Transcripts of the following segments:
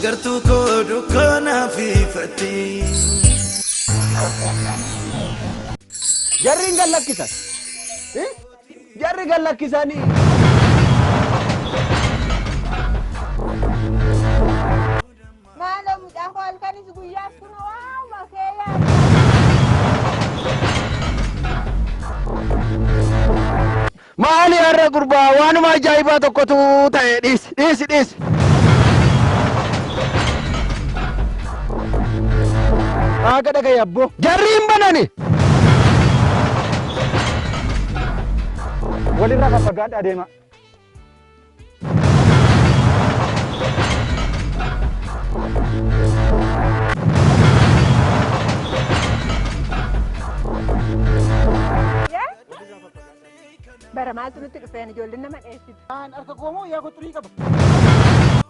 Magartuu koo dukkanaa fi fatti. Jarri hin gallakkisan. Jarri gallakkisanii. Maaloo mucaa koo halkanis guyyaas kun waanuma kee yaadda. Maali har'a gurbaa waanuma ajaa'ibaa tokkotu ta'e dhiisi dhiisi dhiisi. Waaqa dhaga'i abboo. Jarri hin banani. Walirraa faffagaadhaa deemaa. Bara maaltu nutti dhufeen ijoolleen nama dheessitu. Aan harka koo moo yaa koo xurii qaba.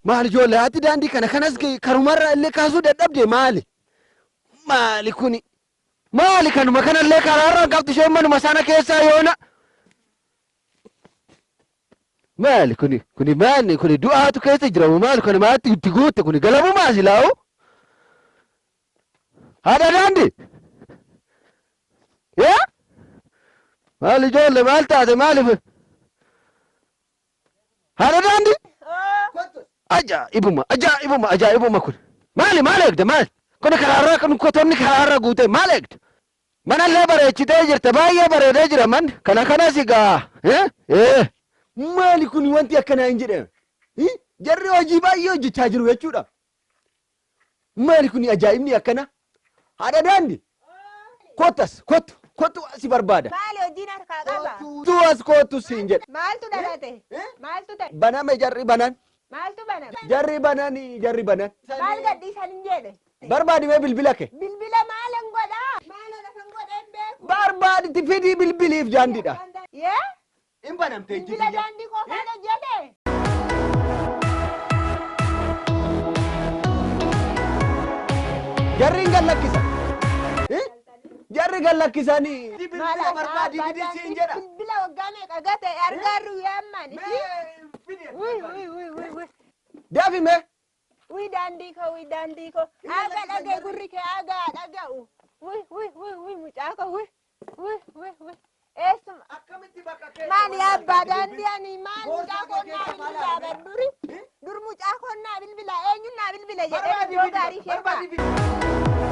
Maali ijoollee haati daandii kana kanas karumarraa illee kaasuu dadhabde maali? Maali kuni? Maali kanuma kanallee karaarraa hin qabdu isheen manuma sana keessaa yoona. Maali kuni kuni maali kuni du'aatu keessa jira moo maali kuni maatti itti guutte kuni galamumaa silaa'u. Haadha daandii. Yaa? Maali ijoollee maal taate maaliif? Haadha daandii. Ajaa'ibuma ajaa'ibuma ajaa'ibuma kun. Maali maal eegda maali? Kun karaarraa kun kotonni karaarra guute maal eegda? Manallee bareechitee jirta baay'ee bareedee jira manni kana kanas egaa. Eh? Maali kun wanti akkanaa hin jedhame? Jarri hojii baay'ee hojjechaa jiru jechuudha. Maali kun ajaa'ibni akkana? Haadha daandi. Kottas kottu kottu si barbaada. Maali hojiin harkaa qaba? Tu as kottu siin jedha. Maaltu dhalate? Maaltu ta'e? Baname jarri banan. Maaltu baname? Jarri banan jarri banan. Maal gadhiisan hin jedhe? Barbaadi mee bilbila kee. Bilbila maalan godhaa? Maal lafan godhee hin beeku. Barbaaditi fidii bilbiliif jaandidha. Yee? Hin banamte ijji Bilbila tiyya. daandii qofaan hojjete? Jarri hin gallakkisan. Eh? Jarri gallakkisanii. Bilbila Maal barbaadi fidii siin jedha. Bilbila waggaa meeqa gate argaarru yaamman. Wuy wuy wuy wuy wuy. Dafi mee. Wuy daandii koo wuy daandii koo. Aga dhaga'i gurri kee aga dhaga'u. Wuy wuy wuy wuy mucaa koo wuy wuy wuy wuy. Eessuma. Akkamitti bakka keessa Maal yaa abbaa daandii ani maal Boorsaa mucaa koo kee naa keessa maal bilbilaa argite? bar duri. Dur mucaa koo naa bilbilaa eenyuun naa bilbila jedhee iddoo gaarii ishee ka'a.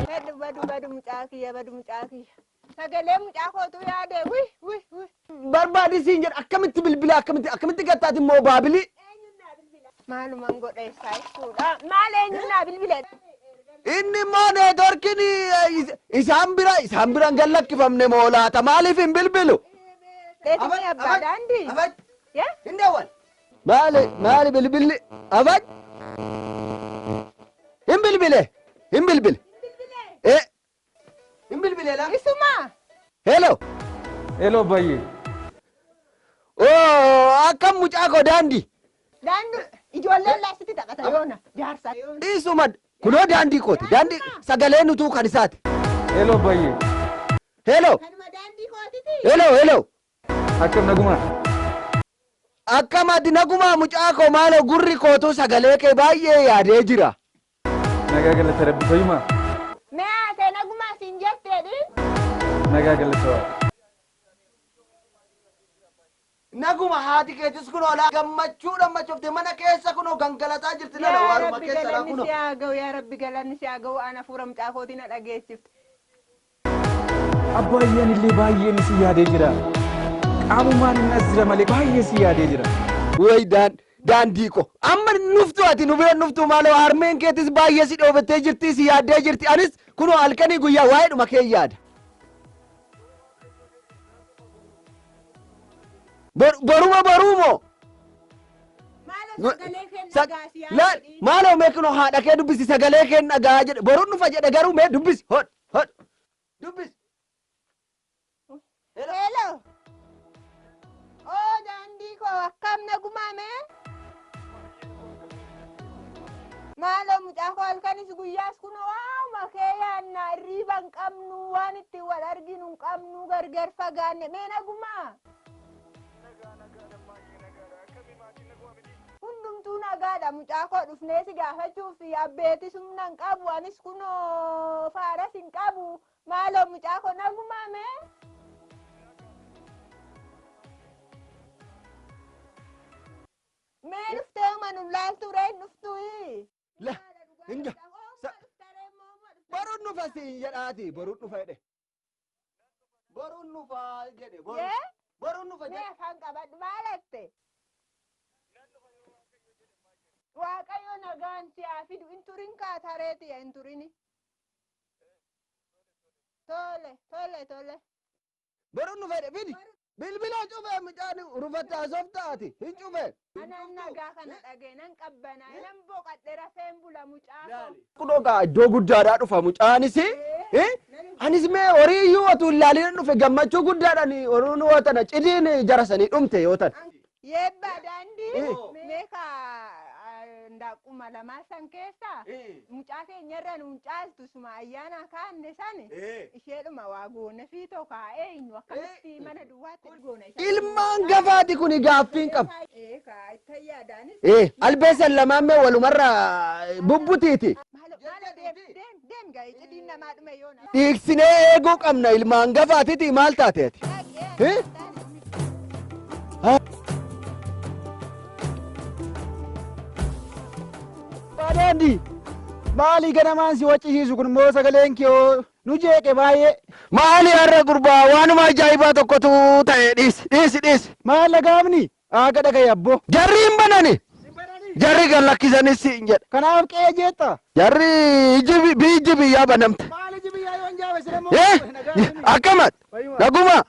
Badu badu badu mucaa kiyya badu mucaa kiyya. Sagalee mucaa kootu yaade wi wi wi. Barbaadi siin jedha akkamitti bilbila akkamitti akkamitti gattaati immoo baabilii. Maaluman godha isaa ibsuudha. Maal eenyuun naa bilbila? Inni immoo neetworkiin isaan bira isaan bira hin gallakkifamne moo laata maaliif hin bilbilu? Leetimii abbaa daandii. Yee? Hin dawwal. Maali maali bilbilli afaan hin bilbile hin bilbile. Ee hin bilbile laa. Isuma. Hello. Hello bayyee. Oo akkam mucaa koo daandii. Daandii ijoolleen laasitti taphata yoona jaarsa. Isuma kunoo daandii kooti daandii sagaleen utuu kan isaati. Hello bayyee. Hello. Kanuma daandii kootiti. Hello hello. Akkam nagumaa? Akkam ati nagumaa mucaa koo maaloo gurri kootuu sagalee kee baay'ee yaadee jira. Nagaa galata rabbi fayyumaa? Mee haasee nagumaa siin jetteedhi. Nagaa galata waaqa. Nagumaa. Dhuguma haati keetis kunoo laa gammachuudhaan machoofte mana keessa kunoo gangalataa jirti lala Yaa waaruma Rabbi keessa laa galanni kunoo. si haa ga'u, yaa Rabbi galanni si haa ga'u, ana fuura mucaa kootii na dhageessifte. Abbayyeen illee baay'een si yaadee jira. Qaamumaan inni as jira malee baay'ee si yaadee jira. Way daan daandii ko amma nuftu ati nu bira nuftu maaloo harmeen keetis baay'ee si dhoobattee jirti si yaaddee jirti anis kunoo halkanii guyyaa waa'eedhuma kee yaada. Boruma boruu moo? Maaloo sagalee kee dhagaa si yaa jedhii. Maaloo mee kunoo haadha kee dubbisi sagalee kee dhagaa jedhe boruun dhufa jedhe garuu mee dubbisi hodh hodh dubbisi. Hello. Oo daandii koo akkam nagumaa mee? Maaloo mucaa koo halkanis guyyaas kunoo waanuma kee yaanna hirriiba hin qabnu waan ittiin wal arginu hin qabnu gargar fagaanne mee nagumaa? Hundumtuu nagaadha mucaa koo dhufnee si gaafachuuf abbeetis humna hin qabu anis kunoo faaras hin qabu maaloo mucaa koo nagumaa mee? Mee dhuftee uma nu laaltuu ree hin dhuftuyi? La hinga boruun dhufa siin jedhaati boruun dhufa jedhe. Boruun dhufa jedhe boruun Yee? boruun dhufa Mee jedhe. afaan qabadhu maal jette? Waaqayyo nagaan si haa fidu hin turin kaa tareetiya hin turini. Tole tole tole. Boruun dhufa jedhe fidi. Bilbila cufee mucaan rufatte haasoftaati hin cufee. Anan nagaa kana dhagee nan qabbanaa nan boqadhe rafeen bula mucaa koo. Kunoo gaa iddoo guddaadhaa dhufa mucaanis. Anis mee horii iyyuu otuu hin laalin dhufe gammachuu guddaadhaan horiin yoo tana cidiin jara sanii dhumte yoo tana. Yeebbaa daandii mee kaa ndaaqquma lamaa san keessa mucaa keenyarra nuun caaltu suma ayyaana kaanne san isheedhuma waa goone fi tokko eenyu akkamitti mana duwwaatti goone. Ilmaan gafaati kuni gaaffiin qabu. Ee kaa itti yaadaanis. Albeessan lamaan mee walumarra bubbutiiti. Maalo maalo deem deem deem ga'ee cidiin namaa dhume yoo na. Dhiigsinee eeguu qabna ilmaan gafaatiti maal taate ati? Eh? Daandii maali ganamaan si waccisiisu kun immoo sagaleen kee hoo nu jeeqe baay'ee. Maali har'a gurbaa waanuma ajaa'ibaa tokkotu ta'e dhiisi dhiisi dhiisi. Maal dhagaamni? Aaga dhagaye abboo. Jarri hin banani. Jarri gad lakkisanis siin jedha. Kanaaf qe'ee jeetta. Jarri iji biyyi biyyaa banamte. Maal iji biyyaa yoon jaabe sila immoo Eh? Akkamat? Naguma?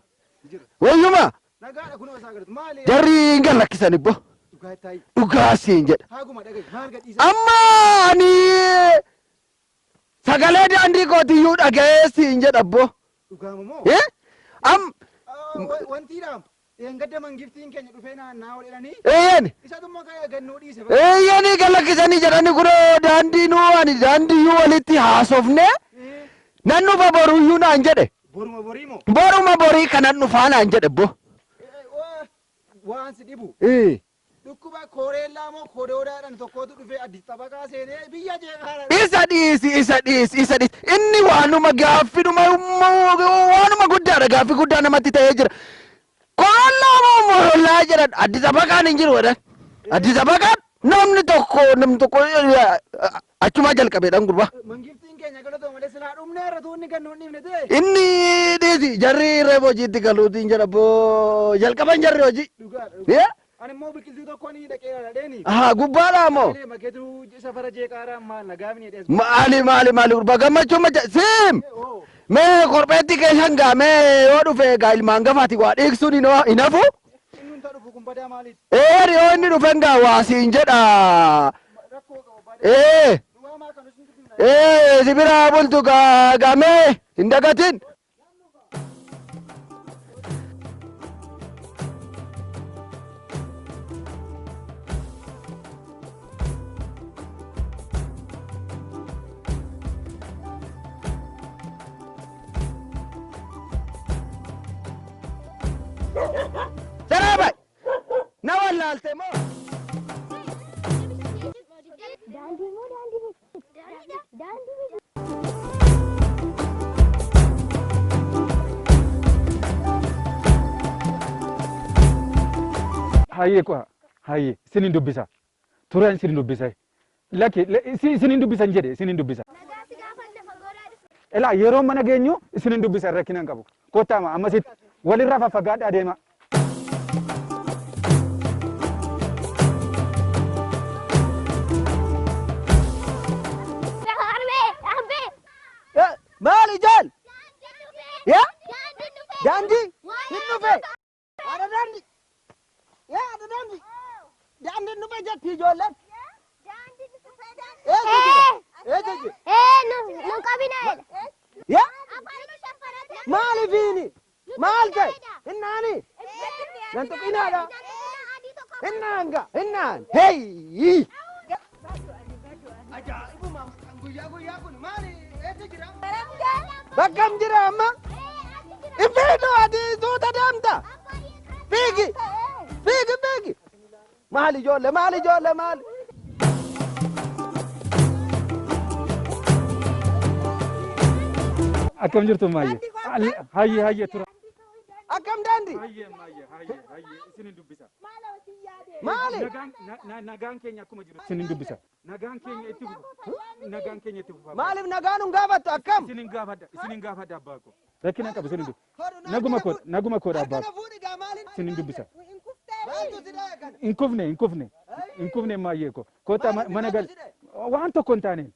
Wayyuma? Nagaadha kunoo isaa galatu. Maali? Jarri hin gad lakkisan ibbo. Dhugaa taayi. Dhugaa siin jedha. Haaguma dhagaye maal gadhiisa? Amma ani sagalee daandii kootiyyuu dhaga'ee siin jedha abbo. Dhugaama moo? Eh? Am Wantiidhaam. Dheengadda mangiftiin keenya dhufee naannaa ol jedhanii. Eeyyani. Isatummoo ka'ee gannuu dhiise. Eeyyani gad lakkisanii jedhanii kunoo daandii nuu ani daandiyyuu walitti haasofne nan dhufa boruyyuu naan jedhe. Boruma borii moo? Boruma borii kanan dhufaa naan jedhe bbo. Waan si dhibu. Dhukkuba kooreellaa moo kodoodaadhaan tokkotu dhufee Addis Xabaqaa seenee biyya jeeqaara. Isa dhiisi isa dhiisi isa dhiisi inni waanuma gaaffidhuma waanuma guddaadha gaaffii guddaa namatti ta'ee jira. Korollaa moo morollaa jedhan Addis Abaqaan hin jiru jedhan. Addis Abaqaan namni tokko namni tokko achumaa jalqabeedhaan gurbaa. Mangiftiin keenya galatoo malee silaa dhumnee irra tuunni kan nuun dhiifne ta'e. Inni dhiisi jarri reefu hojiitti galuutiin jedha boo jalqaban jarri hojii. Dhugaadha. Ani immoo biqiltuu tokko ni dhaqee dhadheeni. Ahaa gubbaadhaa moo? Sagalee makeetu safara jeeqaaraa maal nagaafni jedhees. Maali maali maali gurbaa gammachuu macha siim mee korbeetti keessan gaa mee yoo dhufe gaa ilmaan gafaati waa dhiigsuun hin hafu. Inni hin dhufu kun badaa maaliiti? Ee yoo inni dhufen gaa waa siin jedha. Rakkoo qaba badaa. Ee Waamaa kan isin dubbifna. ee si biraa bultu gaa gaa mee hin dagatin. Saree na wallaalte moo? Daandii moo daandii miti? Daandii miti. Hayyee qo'a. Hayyee isinin dubbisa. Turaan isinin dubbisa. Lakki isinin dubbisan jedhe isinin dubbisa. Nagaa si gaafanne fagoodhaa dhufe. Ilaa yeroo mana geenyu isinin dubbisa rakkina hin qabu. Kottaa ammasitti walirraa faffagaadhaa deema. Harmee! Abbee! Maali ijool? Daandiin dhufe! Yaa? Daandiin dhufe! Daandii? Waan Hin dhufe! Haadha daandii! Yaa haadha daandii! Daandiin dhufe jetti ijoolleen. Daandiin dhufe! Eessa jira? Eessa jira? Ee, nu qabina jedha. Yaa? Afaan nu shaffanate. Maaliifiini? Maal ta'e? Hinnaani? Nan tuqinaadha. Hinnaanga! Hinnaan! Hey! Ajaa'ibuma guyyaa guyyaa kun maali? Eessa jira? Bakkam jira amma? Ifiidhu ati suuta deemta. Fiigi! Fiigi fiigi! Maali ijoollee maali ijoollee maali? Akkam jirtu maayyee? Hayyee hayyee tura. Akkam daandii? Hayyee maayyee hayyee hayyee isinin dubbisa. Maali? Nagaan keenya akkuma jiru isinin dubbisa. Nagaan keenya itti fufa. Nagaan keenya itti fufa. Maaliif nagaan hin gaafattu akkam? Isinin gaafadha isinin gaafadha abbaa koo. Rakkina qabu isinin dubbisa. Naguma koo naguma koodha abbaa koo. Harka fuudhi gaa maaliin? Isinin dubbisa. Maaltu si dhaye kana? Hin kufne hin kufne hin kufne maayyee koo. Kottaa mana gal waan tokko hin taane.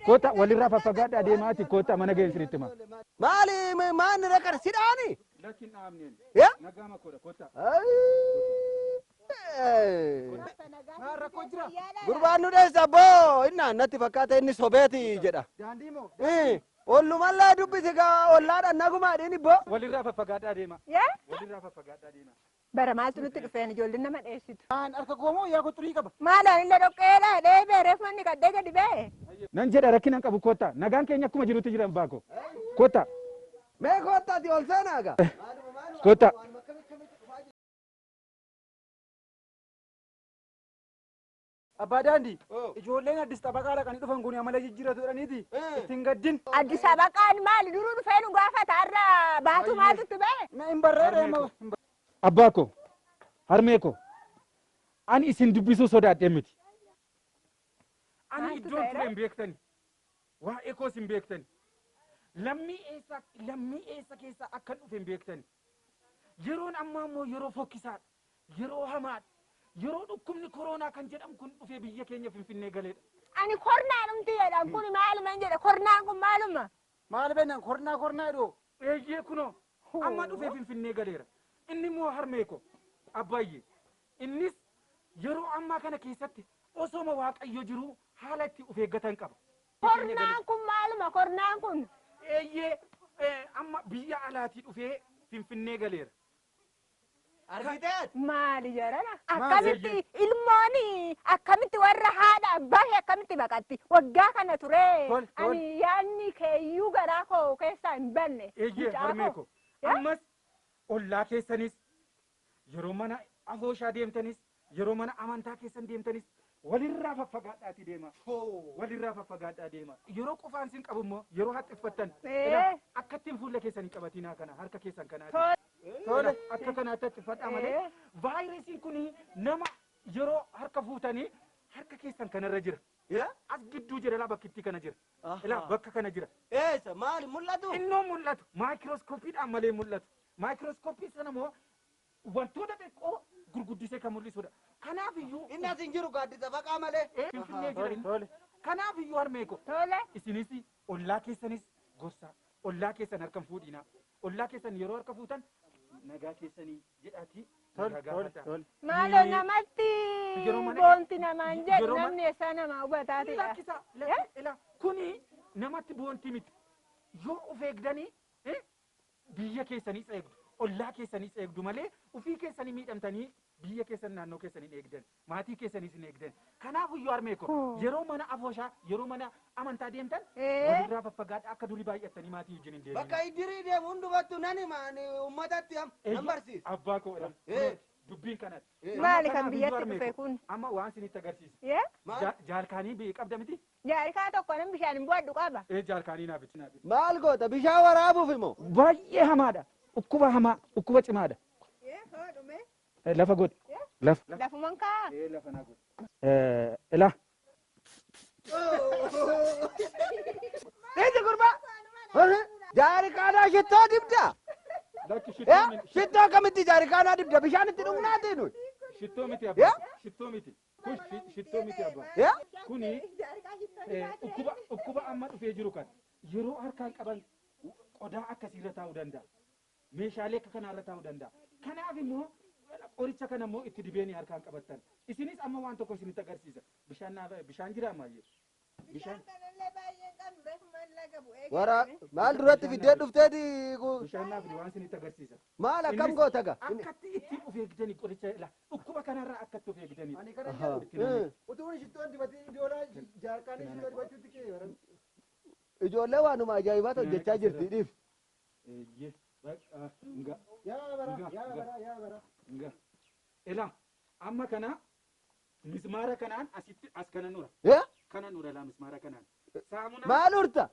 Kottaa walirraa faffagaadhaa deemaati kottaa mana ga'een isinitti hima. Maali maanni rakkana si dhaani? Lakki hin dhaabneen. Yaa? Nagaama koodha kottaa. Maal rakkoo jira? Gurbaan nu dheessa abboo innaan natti fakkaata inni sobeeti jedha. Daandii moo? Ollumallaa dubbisi gaa ollaadhaan nagumaadhiin ibboo. Walirraa faffagaadhaa deema. Yaa? Walirraa faffagaadhaa deema. Bara maaltu nutti dhufeen ijoolleen nama dheessitu. Aan harka koo moo yaa koo xurii qaba? Maalaan illee dhoqqeedha dheebee reef manni qaddee gadi ba'e. Nan jedha rakkina hin qabu kottaa. Nagaan keenya akkuma jirutti jira abbaa koo. Kottaa. Mee kottaati ol seenaa gaa. Kottaa. Abbaa daandii ijoolleen Addis Xabaqaa dhaqanii dhufan kun amala jijjiiratu jedhaniiti ittiin gaddin. Addis Abaqaan maali duruu dhufee nu gaafata har'a baatu maaltu ba'e? Na hin barreedha amma. Abbaa koo harmee koo ani isin dubbisuu sodaadhee miti. Ani Maaltu iddoon ta'eera? ture hin beektani. Waa'ee koos hin beektani. Lammii eessa lammii eessa keessa akkan dhufe hin beektani. Yeroon ammaa immoo yeroo fokkisaadha. Yeroo hamaadha. Yeroo dhukkubni koronaa kan jedhamu kun dhufee biyya keenya Finfinnee galeedha. Ani kornaan dhumti jedhan kun maaluma jedha kornaan kun maaluma? Maal beeknan kornaa kornaa jedhu. Eeyyee kunoo amma dhufee Finfinnee galeera. Inni immoo harmee koo abbaayye. Innis yeroo ammaa kana keessatti osooma Waaqayyo jiruu haala itti of eeggatan qaba. Kornaan kun maaluma kornaan kun? Eeyyee amma biyya alaatii dhufee Finfinnee galeera. Argiteet? Maali jedhana? Akkamitti ilmoon akkamitti warra haadha abbaa ishee akkamitti baqatti? Waggaa kana ture. Tol, tol. Ani yaadni keeyyuu garaa koo keessaa hin banne. Eeyyee Mucaa harmee koo. koo. Ammas ollaa keessanis yeroo mana afooshaa deemtanis yeroo mana amantaa keessan deemtanis walirraa faffagaadhaatii deema. Walirraa faffagaadhaa deema. Yeroo qofaan sin qabu immoo yeroo haxxiffattan akka ittiin fuula keessan hin qabatinaa kana harka keessan kanaati. Tole akka kanaatti haxxiffadhaa malee vaayirasiin kun nama yeroo harka fuutanii harka keessan kanarra jira. As gidduu jira laa bakki itti kana jira. Ilaa bakka kana jira. Eessa maali mul'atu? Innoo mul'atu maayikirooskoopiidhaan malee mul'atu. Maayikirooskooppii sana immoo wantoota xiqqoo gurguddisee kan mul'isudha. Kanaaf iyyuu Inni as hin jiru gaaddisa baqaa malee. Finfinnee jira inni. Kanaaf iyyuu harmee koo. Tole. Isinis ollaa keessanis gorsaa. Ollaa keessan harka hin fuudhinaa. Ollaa keessan yeroo harka fuutan nagaa keessanii jedhaatii nagaa gaafataa. Maaloo namatti Yeroo mana- boonti namaan jedhu yeroo namni eessaa namaa hubataatidha. Lakkisa lakkisa kuni namatti boonti miti. Yoo of eegdanii biyya keessaniis eegdu ollaa keessaniis eegdu malee ofii keessanii miidhamtanii biyya keessan naannoo keessanii hin eegdan maatii keessaniis hin eegdan. Kanaaf iyyuu harmee koo yeroo mana afooshaa yeroo mana amantaa deemtan walirraa faffagaadhaa akka durii baay'attanii maatii wajjin hin deemina. Bakka iddirii deemu hundumattu nan hima ani uummatatti nan barsiisa. Abbaa koo dubbiin kanatti. Maali kan Kanaaf iyyuu biyyatti harmee dhufe koo, kun? Amma waan isinitti agarsiisa. Yee? Maal? Jaalkaanii biyya qabda miti? Jaarikaa tokko nan bishaan hin bu'adhu qaba. Jaalkaanii naaf itti naaf. Maal goota bishaan waraabuuf immoo? Baay'ee hamaadha. Dhukkuba hamaa, dhukkuba cimaadha. Yee, hoo dhume. Lafa godhi. Lafa. Lafuman kaa. Ee lafa naa godhi. Ilaa. Dhiisi gurbaa. Jaarikaanaa shittoo dibda. Lakki shittoo miti. Shittoo akkamitti jaarikaanaa dibda? Bishaan itti dhugnaati nuyi. Shittoo miti abbaa. Shittoo miti. Kun shittoo miti abbaa. Kuni dhukkuba amma dhufee jiru kan yeroo harkaan qaban qodaa akkasiirra taa'uu danda'a. Meeshaalee akka kanaarra taa'uu danda'a. Kanaaf immoo qoricha kana immoo itti dibeenii harkaan qabattan. Isinis amma waan tokko isinitti agarsiisa. Bishaan bishaan jira ammayyee. Bishaan kanallee baay'een qabnu reefumaan laga bu'ee. Wara maal duratti fiddee dhufteeti? Bishaan naaf waan isinitti agarsiisa. Maal akkam goota gaa? Akkatti ittiin of eegdanii qoricha ila dhukkuba kanarraa akkatti of eegdanii. Ani kana jedhu utuun shittoon dibatee ijoolaa jaarkaanii shittoo dibachuutti kee baran. Ijoollee waanuma ajaa'ibaatu hojjechaa jirti dhiif. Yaa bara yaa bara yaa bara. Ila amma kana mismaara kanaan asitti as kana nura. Kana nura laa mismaara kanaan. Saamunaa. Maal urta?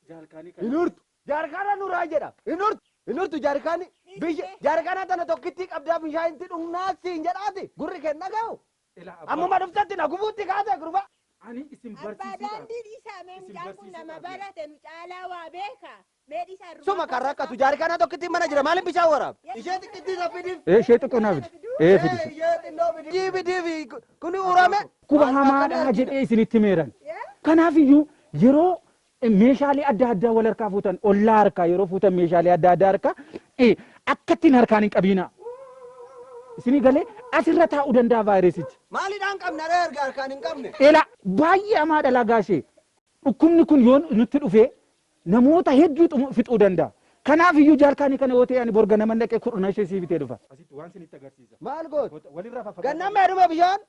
Jaarkaanii kana. Hin urtu. Jaarkaana nuraa jedha. Hin urtu. Hin urtu jaarkaani. Jaarkaana tana tokkitti qabdaa bishaan itti dhugnaa siin jedhaati. Gurri kenna ga'u. Ammuma dhuftatti na gubuutti kaase gurbaa. Ani isin Abbaa barsiisuudhaaf. daandii dhiisaa mee mucaan kun nama barate nu caalaa waa beeka. Mee dhiisaa Suma kan rakkatu jaarkaana tokkitti mana jira maaliif bishaan waraab? Ishee xiqqittii isa fidiif. Ishee xiqqoo naa fidi. Ee fidi. Ishee xinnoo fidi. Fidiif kuni urame. Dhukkuba hamaadha jedhee isinitti meeran. Kanaaf iyyuu yeroo meeshaalee adda addaa wal harkaa fuutan ollaa harkaa yeroo fuutan meeshaalee adda addaa harkaa akka ittiin harkaan hin qabiina. Isinii galee asirra taa'uu danda'a vaayirasichi. Maaliidhaan qabna ree erga harkaan hin qabne? Ela baay'ee hamaadha lagaa ishee. Dhukkubni kun yoo nutti dhufee namoota hedduu fixuu danda'a. Kanaaf iyyuu jaarkaanii kana yoo ta'e ani borga nama dhaqee kudhuna ishee sii bitee dhufa. Asitti waan isinitti agarsiisa. Maal gootu? Walirraa faffagaadhaa. Gannaan meedhuma bishaan?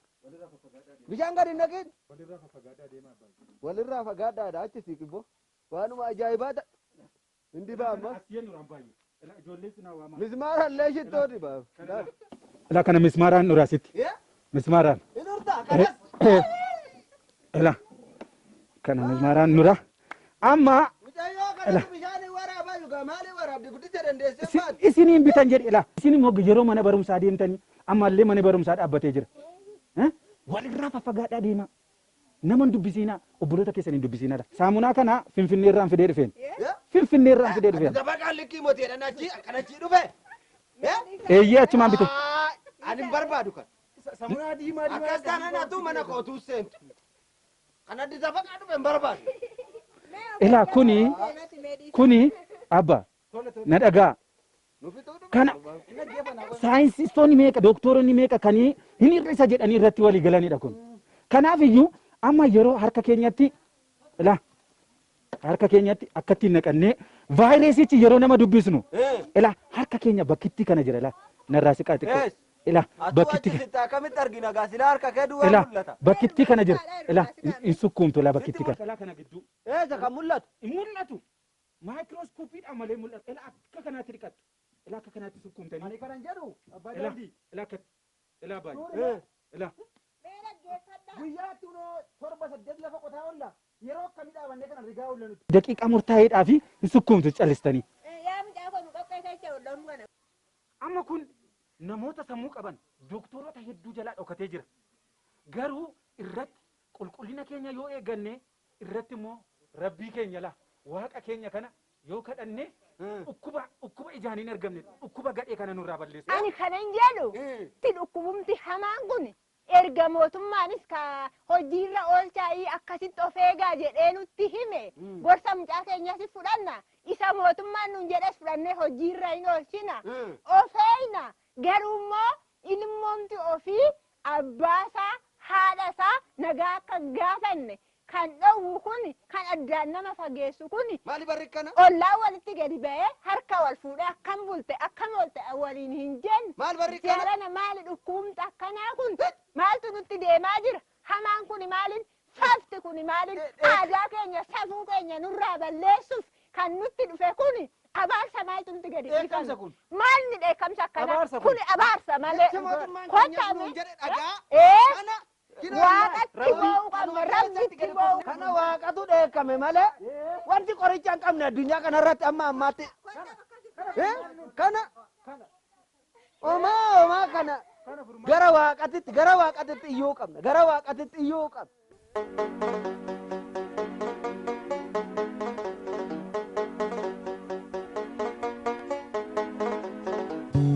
Bishaan gadi hin naqin. Walirraa faffagaadhaa deemaa abbaan. Walirraa fagaadhaadha achi siiqibbo. Waanuma ajaa'ibaa ta'a. Hin dibaa amma. As jennu baay'ee. Ijoolleen sinaa waamaa. Mismaara illee shittoo dibaa. Ilaa kana mismaaraan nura asitti. Mismaaraan. Hin urtaa kanas. Ilaa kana mismaaraan nura. Amma Mucayyoo kanatu bishaan waraabaa yugaa maali waraabdi guddicha dandeessee baatu. Isiniin bitan jedhe ilaa. Isin immoo yeroo mana barumsaa deemtanii ammallee mana barumsaa dhaabbatee jira. Walirraa faffagaadhaa deemaa. Nama hin dubbisiinaa obboloota keessan hin dubbisiinaa. Saamunaa kana Finfinneerraan fidee dhufeen. Finfinneerraan fidee dhufeen. Dabaqaan likkii mootiidhaan achi akkanachii dhufe. Eeyyee achumaan bite. Ani hin barbaadu kan. Saamunaa diimaa diimaa. Akkas taanaan atuu mana kootuu seentu. Kan addi dabaqaa dhufe hin barbaadu. Ilaa kuni abba na dhagaa. Kana saayinsistoonni meeqa dooktoronni meeqa kan hin hir'isa jedhanii irratti walii galanidha kun. Kanaaf iyyuu amma yeroo harka keenyatti ilaa harka keenyatti akka ittiin naqannee vaayirasichi yeroo nama dubbisnu ilaa harka keenya bakkitti kana jira ilaa narraa siqaa xiqqoo ilaa bakkitti akkamitti argina gaa silaa harka kee duwwaa mul'ata. Bakkitti kana jira ilaa hin sukkuumtu ilaa bakkitti kana. Ilaa kana gidduu. Eessa kan mul'atu? Hin mul'atu. Maayikirooskoopiidhaan malee mul'atu. Ilaa akka kanaatti dhiqattu. Ilaa akka kanaatti sukkuumtanii. Ani kanan jedhu abbaa daandii. Ilaa akka ilaa baay'ee. Ilaa. Guyyaatti unoo 7 8 lafa qotaa oolla. Yeroo akkamii dhaabannee kana rigaa oolla nuti. Daqiiqaa murtaa'eedhaa fi hin sukkuumtu callistanii. Yaa mucaa kun qopheessa jecha kana. Amma kun namoota sammuu qaban doktoroota hedduu jalaa dhokatee jira. Garuu irratti qulqullina keenya yoo eegganne irratti immoo rabbii keenya laa waaqa keenya kana yoo kadhanne dhukkuba ijaan hin argamne dhukkuba gadhee kana nurraa balleessu. Ani kanan jedhu itti dhukkubumti hamaan kun erga mootummaanis ka hojiirra oolchaayii akkasitti of eegaa jedhee nutti hime gorsa mucaa keenyas fudhanna isa mootummaan nun jedhes fudhannee hojiirra hin oolchina of eegna garuu immoo ilmoomti ofii abbaasaa haadhasaa nagaa akka gaafanne kan dhowwu kun kan addaan nama fageessu kun maali barri kana ollaa walitti gadi ba'ee harka wal fuudhee akkam bulte akkam oolte waliin hin jenne maal barri kana seerana maali dhukkubumti akkanaa kun maaltu nutti deemaa jira hamaan kun maalin safti kun maalin aadaa keenya safuu keenya nurraa balleessuuf kan nutti dhufe kun abaarsa maaltu nutti gadi Dheekkamsa kun. Maalni dheekkamsa akkanaa kun abaarsa malee kottaa ee Waaqatti boo'u qabna rabbitti boo'u. Kana waaqatu dheekkame malee wanti qoricha hin qabne addunyaa kanarratti amma ammaatti. Kana homaa homaa kana. Gara waaqatitti gara waaqatitti iyyuu qabna. Gara waaqatitti iyyuu qabna.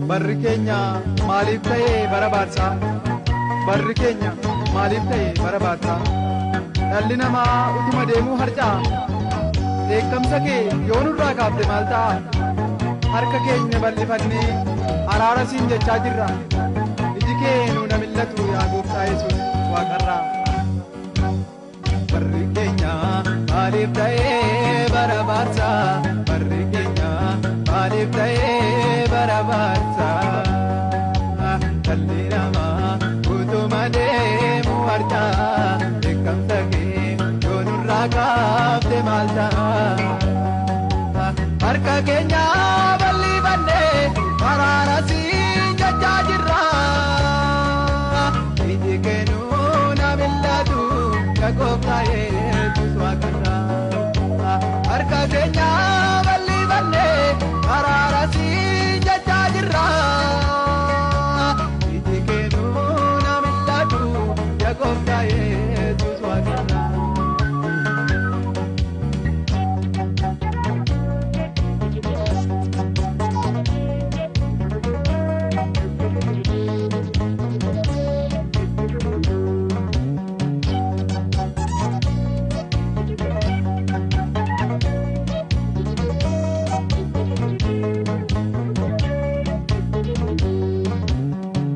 Barri keenya maaliif ta'ee bara baarsaa? Barri keenya maaliif ta'ee bara baarsaa? Dhalli namaa utuma deemuu harca'a. Dheekkamsa kee yoo nurraa kaafte maal ta'a? Harka keenya bal'ifannee araara siin jechaa jirra. Iji kee nu na millatu yaa gooftaa Yesuus waaqarraa. Barri keenya maaliif ta'ee bara baarsaa? Barri keenya maaliif ta'ee bara baarsaa? Dhalli namaa utuma deemu harca'a. Dheekkamsa kee yoo nurraa kaafte maal ta'a? Harka keenya bal'ifannee araara siin jechaa jirra. Iji kee nu na millatu yaa gooftaa Yesuus waaqarraa. Harka keenya bal'ifannee araara siin jechaa jirra. Iji kee nu na millatu yaa gooftaa Yesuus waaqarraa.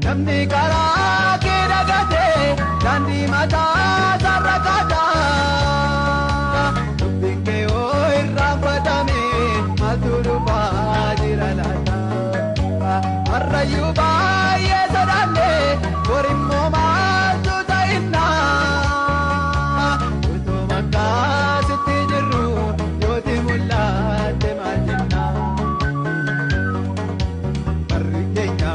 Namni karaa kee dagatee daandii mataa isaarra kaata. Dubbiin kee hoo irraanfatame maaltu dhufaa jira laata? Harrayyuu baay'ee sodaanne borimmoo maaltu ta'inna? Utuma akkaasitti jirru yooti mul'atte maal jenna? Barri keenya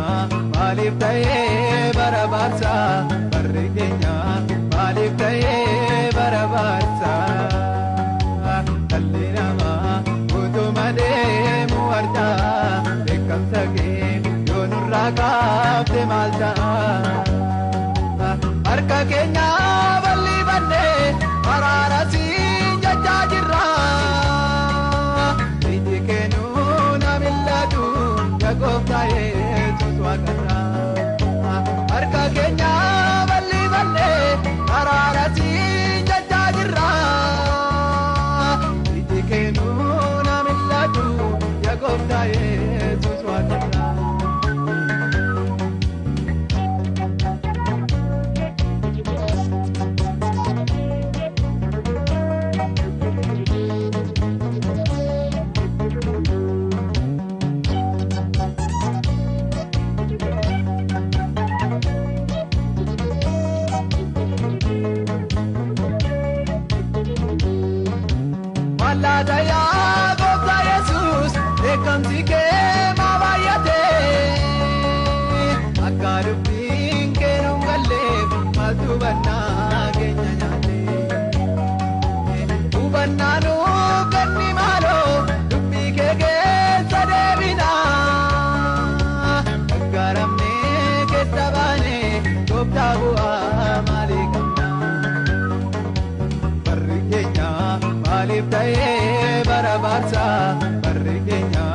maaliif ta'ee bara baarsaa? Barri keenya maaliif ta'ee bara baarsaa? Dhalli namaa utuma deemu harca'a. Dheekkamsa kee yoo nurraa kaafte maal ta'a? Harka keenya bal'ifannee araara siin jechaa jirra. Iji kee nu na millatu yaa gooftaa Yesuus waaqarraa. Harka keenya bal'ifannee araara siin jechaa jirra. Iji kee nu na millatu yaa gooftaa Yesuus waaqarraa. Mallaata yaa gooftaa Yesuus dheekkamsi kee maa baay'ate? Akka dubbiin kee nu hin galleef maaltu hubannaa keenya nyaate? Hubannaa nuuf kenni maaloo dubbii kee keessa deebina. Gargaaramnee keessa baanee gooftaa bu'aa maalii qabna? Barri keenya maaliif ta'ee bara baarsaa? Barri keenya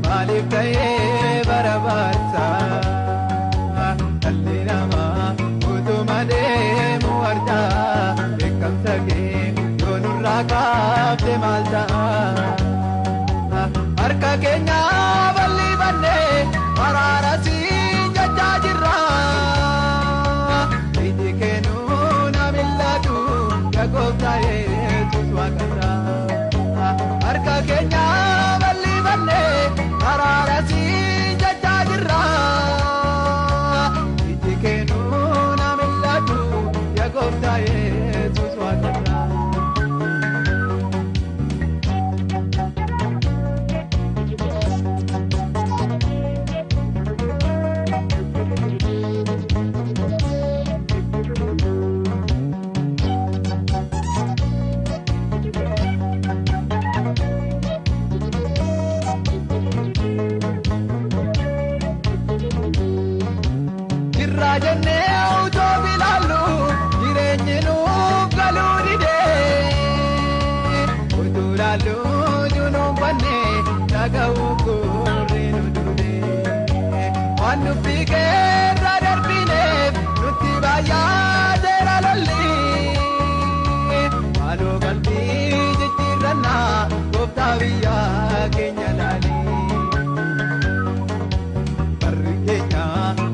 maaliif ta'ee bara baarsaa? Dhalli namaa utuma deemu harca'a. Dheekkamsa kee yoo nurraa kaafte maal ta'a? Harka keenya bal'ifannee araara siin jechaa jirra. Iji kee nu na millatu yaa gooftaa Yesuus waaqarraa. Harka keenya bal'ifannee araara siin jechaa jirra. Iji kee nu na millatu yaa gooftaa Yesuus waaqarraa. Dhaga'u gurri nu duudee. Waan dubbii keerra darbineef nutti baay'ateera lolli. Maaloo qalbii jijjiirrannaa gooftaa biyya keenya laali. Barri keenya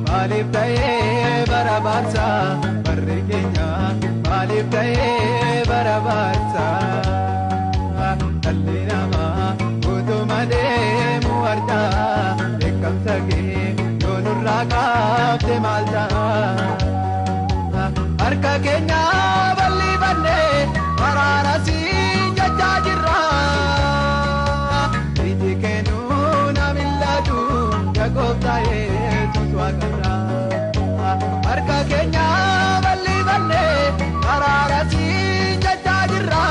maaliif ta'ee bara baarsa? Barri keenya maaliif ta'ee bara baarsa? Dhalli namaa utuma deemu argaa dheekkamsa kee yoo nurraa kaafte maal ta'a? Harka keenya bal'ifannee araara siin jechaa jirra. Iji kennuu namillatu yaa gooftaa Yesuus waaqarra. Harka keenya bal'ifannee araara siin jechaa jirra.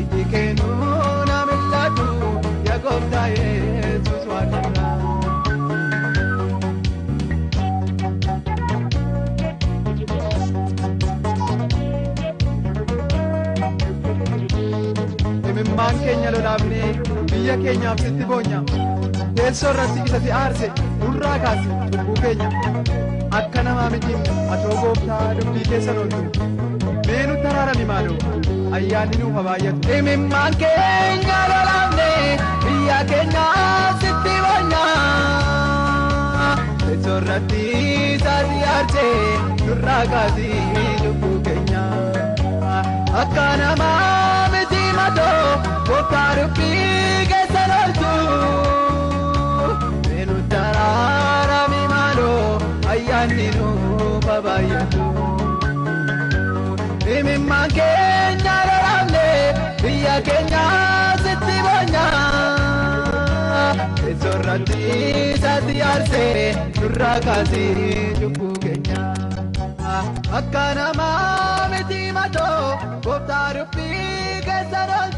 Iji kennuu namillatu yaa gooftaa Yesuus waaqarra. Imimmaan keenya lolaafnee biyya keenyaaf sitti boonya. Teessoo irratti isa si aarse nurraa kaasi cubbuu keenya. Akka namaa miti atoo gooftaa dubbii keessan ooltu. Mee nutti araarami maaloo ayyaanni nuuf haa baay'atu. Imimmaan keenya lolaafnee biyya keenyaaf sitti boonya. Teessoo irratti isa si aarse nurraa kaasi cubbuu keenya. Akka namaa miti matoo gooftaa dubbii keessan ooltu. Mee nutti araarami maaloo ayyaanni nuuf haa baay'atu. Imimmaan keenya lolaafne biyya keenya sitti boonya. Teessoo irratti isa si aarse nurraa kaasii cubbuu keenya. Akka namaa miti matoo gooftaa dubbii keessan ooltu.